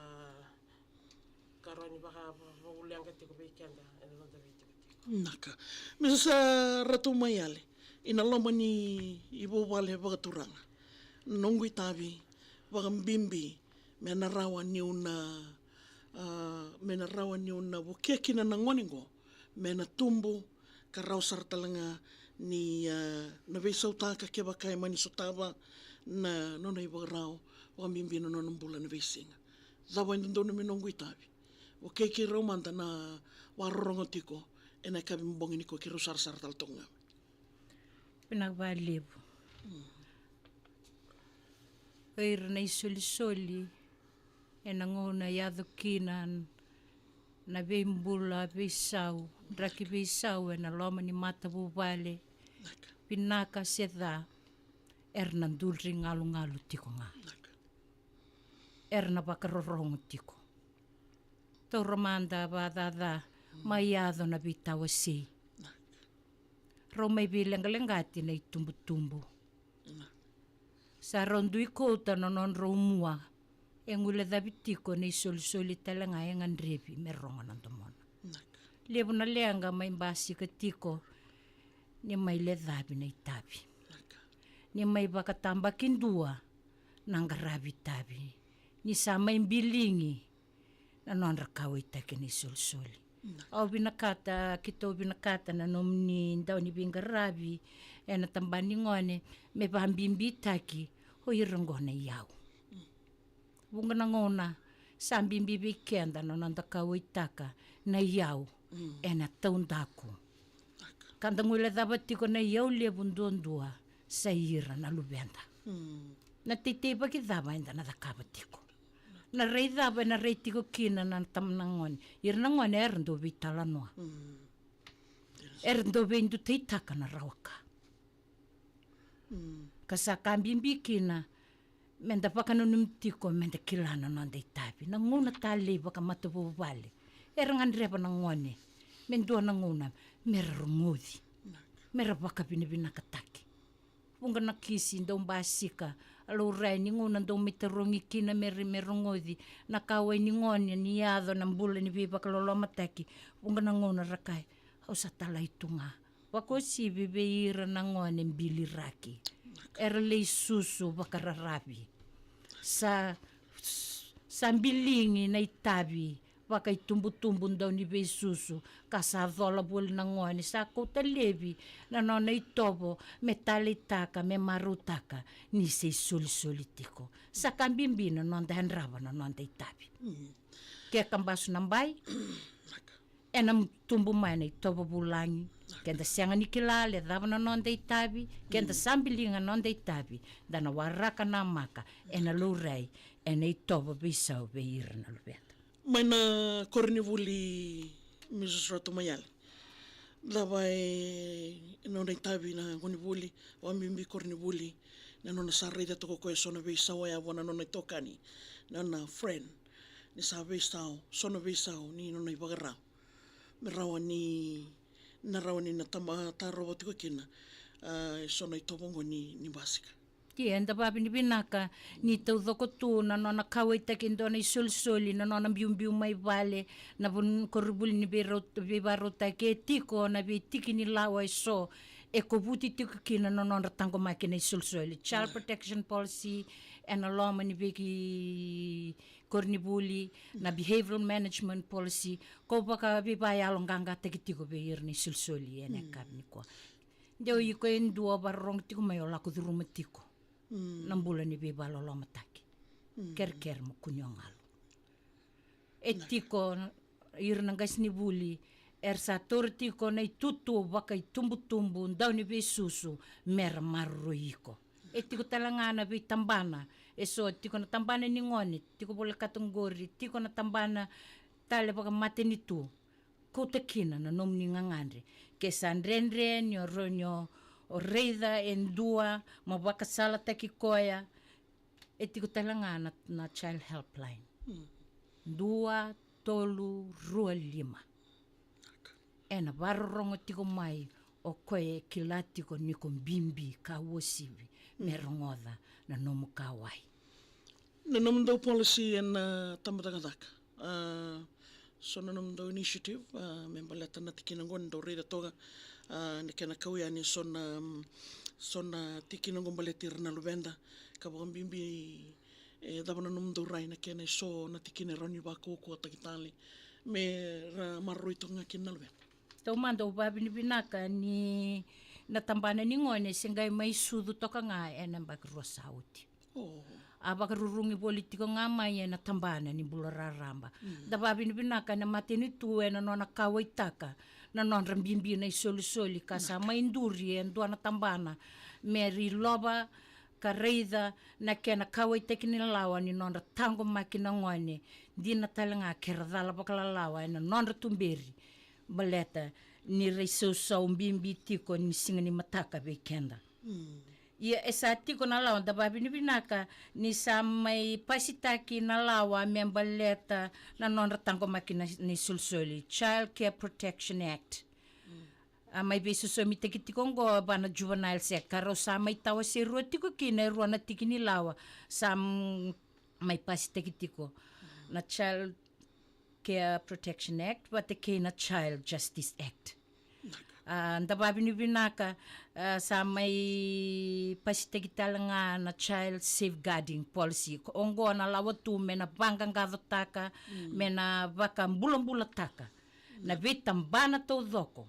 ka rawa ni vaka, va, vakauleqa tiko vei keda ena noda veitikotiko. Naka. Me sa ratou mai yale ina loma ni ivuvale vakaturaga. Noqu itavi vakabibi me na rawa niu na, a, me na rawa niu na vukea kina na gone qo me na tubu ka rawa sara tale ga ni, a, na veisautaka kevaka e mani sotava na nona ivakarau, vakabibi na nona bula na veisiga. Cava e dodonu me noqu itavi? Vukei keirau mada na vakarorogo tiko ena yakavi bogi nikua, keirau sarasara tale toka ga. Vinaka vakalevu. Mm. O ira na isolisoli ena gauna e yaco kina na veibula veisau, draki veisau ena loma ni matavuvale, naka, vinaka se ca, era na duri galugalu tiko ga. Naka. Era na vakarorogo tiko. Taura mada vakacaca, mm, mai yaco na veitawasei. Naka. Rau mai veileqaleqati na itubutubu. Naka. Sa rau dui kauta na nodrau mua. E guilecavi tiko na isolisoli tale ga e gadrevi me rogo na domona. Naka. Levu na leqa mai basika tiko ni mai lecavi na itavi, ni mai vakatabakidua na qaravi tavi, ni sa mai biligi na nodra kauwaitaki na isolisoli. Au vinakata, keitou vinakata na nomuni dau ni veiqaravi ena tabana ni gone me vabibitaki o ira qo na iyau. Vuqa na gauna sa bibi vei keda na noda kauwaitaka na iyau ena taudaku. Ka da guilecava tiko na iyau levu duadua sa ira na luveda. Na teitei vakacava eda na cakava tiko? Na rai cava ena rai tiko kina na tamana gone? Ira na gone era dau veitalanoa, era dau veidutaitaka na rawa ka. Ka sa ka bibi kina meda vakananumi tiko meda kila na noda itavi. Na gauna talei vakamatavuvale era gadreva na gone me dua na gauna mera rogoci, mera vakavinavinakataki. Vuqa na kisi dau basika, a laurai ni gauna dau mai tarogi kina me, me rogoci na kauwai ni gone ni yaco na bula ni veivakalolomataki. Vuqa na gauna ra kaya, au sa talai tu ga. Vakosivi vei ira na gone biliraki, era lai susu vakararavi. Sa, sa biligi na itavi vakaitubutubu dau ni veisusu, ka sa cola voli na gone, sa kauta laivi na nona itovo me taleitaka, me marautaka ni se isolisoli tiko. Sa ka bibi na noda yadrava na noda itavi. Ke ka basu na bai, ena tubu mai na itovo vulagi. Keda sega ni kila le cava na noda itavi, keda sa biliga na noda itavi, da na waraka namaka ena laurai ena itovo veisau vei ira na luveda. Mai na koronivuli, Mrs Roto Maiale, cava e nona itavi na gonevuli, vakabibi koronivuli, na nona sa raica toka o koya eso na veisau oya vua na nona itokani, na nona friend, ni sa veisau, so na veisau ni nona ivakarau me rawa ni, na rawa ni na tama tarova tiko kina, a, eso na itovo oqo ni, ni basika. Ia, eda vavinavinaka ni taucoko tu na nona kauwaitaki e dua na isolisoli, na nona biubiu mai vale, na vun koronivuli ni veirau-, veivarautaki e tiko na veitiki ni lawa eso e kovuti tiko kina na nodra taqomaki na isolisoli. Child Protection Policy, ena loma ni veiki koronivuli, na Behavioral Management Policy, ko vakaveivayaloqaqataki tiko vei ira na isolisoli ena yakavi nikua. De o iko e dua vakarorogo tiko mai, o lako curuma tiko na bula ni veivakalolomataki. Kerekere mo kua ni o galu. E tiko ira na qasenivuli era sa taura tiko na itutu vakaitubutubu dau ni veisusu mera maroroi iko. E tiko tale ga na veitabana eso, tiko na tabana ni gone, tiko volekata oqori, tiko na tabana tale vakamatanitu. Kauta kina na nomuni gagadre. Ke sa dredre ni o ro-, ni o raica e dua mo vakasalataki koya, e tiko tale ga na, na Child Helpline. Dua tolu rua lima. Ena vakarorogo tiko mai o koya e kila tiko ni ko bibi ka uasivi me rogoca na nomu kauwai. Na nomudou policy ena, a, tabacakacaka, a, so na nomudou initiative, a, me baleta na tikina oqo ni dau raica toka, a, na kena kau yani so na, mm, so na tikina oqo baleti ira na luveda, ka vakabibi e cava na nomudou rai na kena eso na tikina e rawa ni vakaukauwataki tale me ra maroroi toka ga kina na luveda. Taumada au vavinavinaka ni na tabana ni gone se qai mai sucu toka ga ena yabaki rua sa oti. A vakarurugi voli tiko ga mai ena tabana ni bula raraba. Da vavinavinaka ena matanitu ena nona kauwaitaka na nodra bibi na isolisoli ka sa mai duri e dua na tabana me ra ilova ka raica na kena kauwaitaki ni lawa ni nodra taqomaki na gone. Dina tale ga ke ra cala vakalalawa ena nodra tuberi, baleta ni ra isausau bibi tiko ni siga ni mataka vei keda. Ia e sa tiko na lawa, da vavinavinaka ni sa mai pasitaki na lawa me baleta na nodra taqomaki na, na isolisoli, Child Care Protection Act. A mai veisosomitaki tiko oqo va na Juvenile Act, ka rau sa mai tawa serua tiko kina e rua na tiki ni lawa sa, mm, mai pasitaki tiko, na Child Care Protection Act vata kei na Child Justice Act. A, da vavinavinaka, a, sa mai pasitaki tale ga na Child Safeguarding Policy. Oqo na lawa tu me na vaqaqacotaka, me na vakabulabulataka na veitabana taucoko,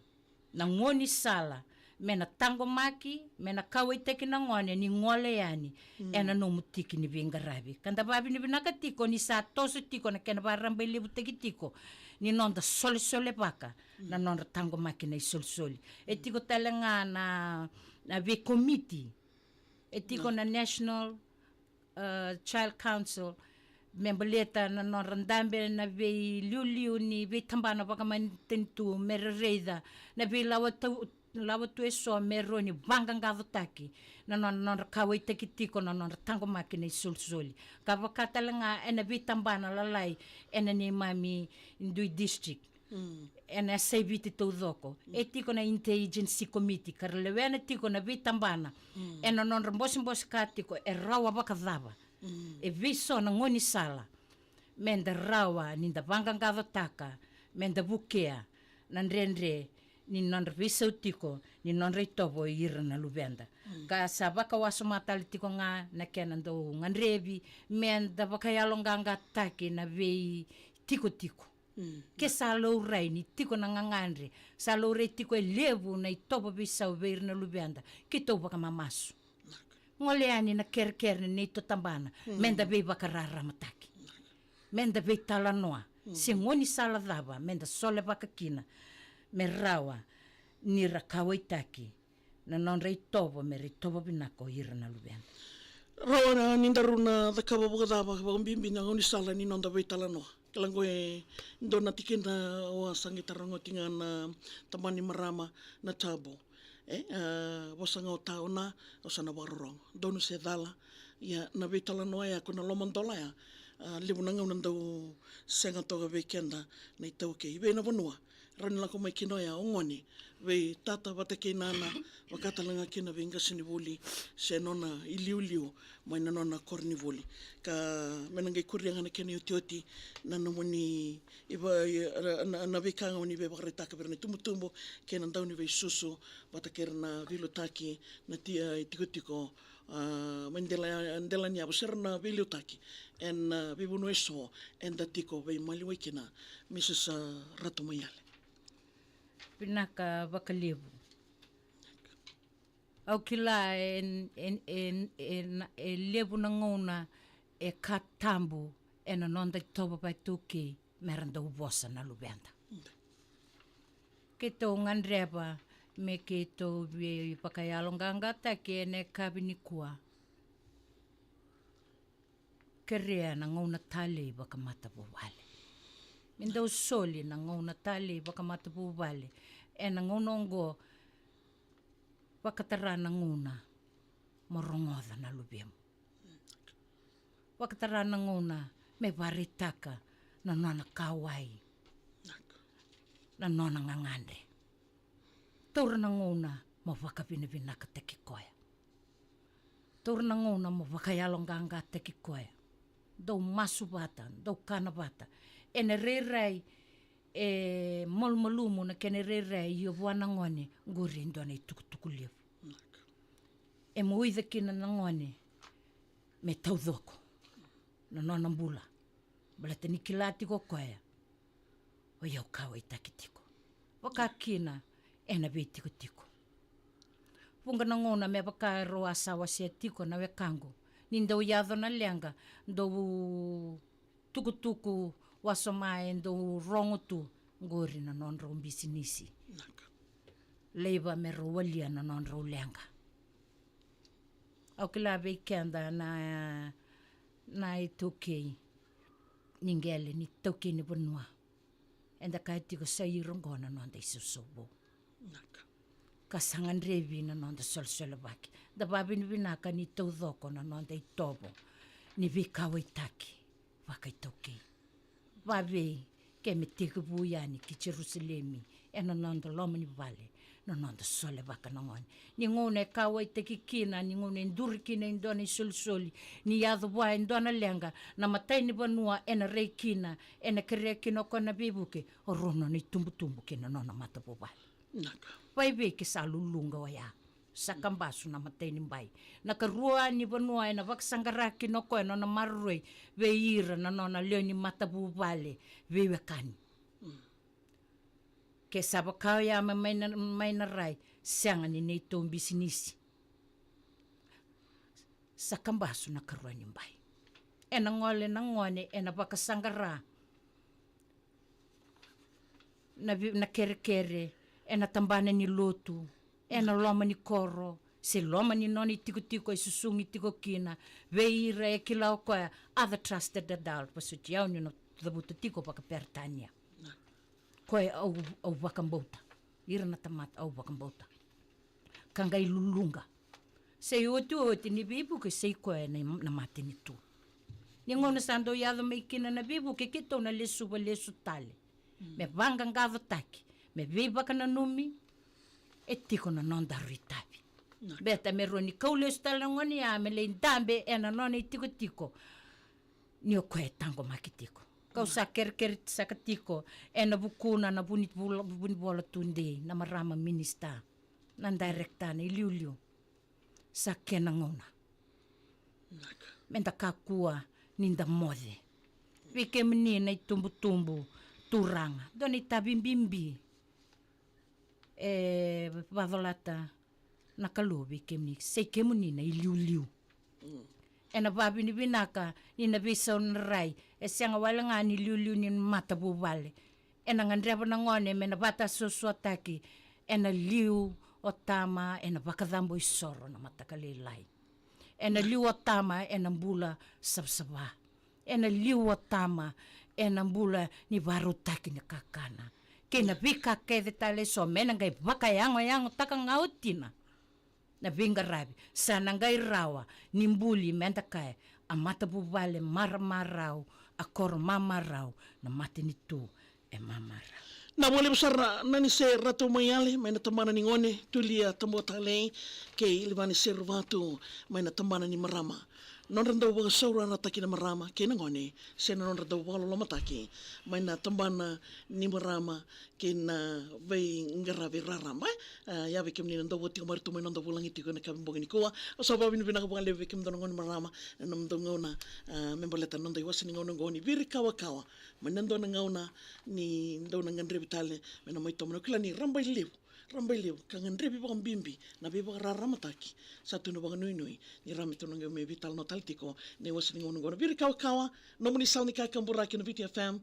na gaunisala, me na taqomaki, me na kauwaitaki na gone ni gole yani ena nomu tiki ni veiqaravi. Ka da vavinavinaka tiko ni sa toso tiko na kena vakarabailevu tiko ni noda solesolevaka na nodra taqomaki na isolisoli. E tiko tale ga na, na veikomiti. E tiko na National, uh, Child Council me baleta na nodra dabe na veiliuliu ni veitabana vakamatanitu, me ra raica na veilawa tu, lawa tu eso me rawa ni vaqaqacotaki na nodra, nodra kauwaitaki tiko na nodra taqomaki na isolisoli. Ka vaka tale ga ena veitabana lalai ena neimami dui district, ena yasai Viti taucoko, e tiko na Interagency Committee ka ra lewena tiko na veitabana ena nodra bosebose ka tiko e rawa vakacava, e veiso na gaunisala me da rawa ni da vaqaqacotaka, me da vukea na dredre ni nodra veisau tiko, ni nodra itovo ira na luveda. Ka sa vakawasoma tale tiko ga na kena dau gadrevi me da vakayaloqaqataki na veitikotiko. Ke sa laurai ni tiko na gagadre, sa laurai tiko e levu na itovo veisau vei ira na luveda, keitou vakamamasu. Gole yani na kerekere ni neitou tabana me da veivakararamataki, me da veitalanoa se gaunisala cava me da solevaka kina me rawa ni ra kauwaitaki na nodra itovo me ra itovo vinaka o ira na luveda. Rawa ni daru na cakava vakacava, vakabibi na gaunisala ni noda veitalanoa. Kila qo e dua na tikina au a sa qai taroga oti ga na tabana ni marama na Tabu. E, a, vosa ga o ta o na, au sa na vakarorogo. Donu se cala, ia na veitalanoa ya ko na lomadola ya, a, levu na gauna dau sega toka vei keda na iTaukei. Vei na vanua rawa ni lako mai kina oya o gone, vei tata vata kei nana, vaka tale ga kina vei qasenivuli se nona iliuliu mai na nona koronivuli. Ka me na qai kuria ga na kena iotioti na nomuni iva, na, na veika ga oni veivakaraitaka vei ira na itubutubu kei na dauniveisusu vata kei ira na veiliutaki, na ti, a, itikotiko, a, mai dela, dela ni yavu se ra na veiliutaki ena, a, veivanua eso eda tiko veimaliwai kina. Misis, a, Ratumaiale. Vinaka vakalevu. Au kila e, e, e, e, e levu na gauna e ka tabu ena noda itovo vakaitaukei me ra dau vosa na luveda. Keitou gadreva me keitou veivakayaloqaqataki ena yakavi nikua. Kerea na gauna talei vakamatavuvale. Me dau soli na gauna talei vakamatavuvale ena gauna oqo, vakatara na gauna mo rogoca na luvemu. Vakatara na gauna me vakaraitaka na nona kauwai, na nona gagadre. Taura na gauna mo vakavinavinakataki koya. Taura na gauna mo vakayaloqaqataki koya. Dou masu vata, dou kana vata. Ena rairai e malumalumu na kena rairai, ia vua na gone qori e dua na itukutuku levu. E moica kina na gone me taucoko na nona bula, baleta ni kila tiko koya o yau kauwaitaki tiko. Vaka kina ena veitikotiko. Vuqa na gauna me vaka erau a sa wasea tiko na wekaqu, ni dau yaco na leqa, dau tukutuku wasoma e dau rogo tu, qori na nodrau bisinisi. Laiva me rau walia na nodrau leqa. Au kila vei keda na, na iTaukei ni qele, ni taukei ni vanua. Eda kaya tiko sa ira oqo na noda isausau vou. Ka sa gadrevi na noda solesolevaki. Da vavinavinaka ni taucoko na noda itovo ni veikauwaitaki vakaitaukei. Vavei ke me tekivu yani ki Jerusalemi ena noda loma ni vale, na noda solevaka na gone. Ni gauna e kauwaitaki kina, ni gauna e duri kina e dua na isolisoli, ni yaco vua e dua na leqa, na matai ni vanua ena rai kina, ena kerea kina o koya na veivuke, o rau nona itubutubu kei na nona matavuvale. Naka. Vei vei ke sa luluqa oya, sa kabasu na matai ni bai. Na karua ni vanua ena vakasaqara kina o koya na nona maroroi vei ira na nona lewe ni matavuvale veiwekani. Ke sa vaka oya mai, mai na, mai na rai, sega ni neitou bisinisi. Sa kabasu na karua ni bai. Ena gole na gone, ena vakasaqara na vi-, na kerekere, ena tabana ni lotu, ena loma ni koro, se loma ni nona itikotiko e susugi tiko kina, vei ira e kila o koya, other trusted adult, vosoti au niu na cavuta tiko vakaperitania. Koya au, au vakabauta. Ira na tamata au vakabauta. Ka qai luluqa. Sa iotioti ni veivuke sa i koya na, na matanitu. Ni gauna sa dau yaco mai kina na veivuke, keitou na lesuva lesu tale. Me vaqaqacotaki, me veivakananumi, e tiko na nodaru itavi. Beta me rawa ni kau lesu tale na gone ya, me lai dabe ena nona itikotiko. Ni o koya e taqomaki tiko. Kau sa kerekere saka tiko ena vukuna na vuni, vula, vunivola tudei, na marama minista, na dairekta, na iliuliu. Sa kena gauna. Naka. Meda kakua ni da moce. Vei kemuni na itubutubu, turaga, dua na itavi bibi e vacolata na Kalou vei kemuni, se i kemuni na iliuliu. Ena vavinavinaka ni na veisau na rai, e sega wale ga ni liuliu ni matavuvale. Ena gadreva na gone me na vatasuasuataki ena liu o tama ena vakacabo isoro na mataka lailai. Ena liu o tama ena bula savasava. Ena liu o tama ena bula ni varautaki ni kakana. Kei na veika kece tale eso me na qai vakayagoyagotaka ga o tina. Na veiqaravi sa na qai rawa ni buli meda kaya a matavuvale maramarau, a koro mamarau, na matanitu e mamarau. Na vakalevu sara na ni se Ratu Maiale mai na tabana ni gone, Tulia Tabuatalei kei Livani Seruvatu mai na tabana ni marama. Nodra dau vakasaurarataki na marama kei na gone, se na nodra dau vakalolomataki mai na tabana ni marama kei na veiqaravi raraba. E, a, ia vei kemuni na dau vo tiko mai, ratou mai noda vulagi tiko ena kavibogi nikua. Au sa vavinavinaka vakalevu vei kemudou na gone marama ena nomudou gauna, a, me baleta na noda iwase ni gauna oqo ni Viri Kawakawa. Mai na dua na gauna ni dou na gadrevi tale me na mai tomana, au kila ni rabailevu, rabailevu ka gadrevi vakabibi na veivakararamataki. Sa tu na vakanuinui ni ra me tu na qai mai veitalanoa tale tiko na iwase ni gauna oqo na Viri Kawakawa, nomuni sala ni kakaburaki na Viti F M,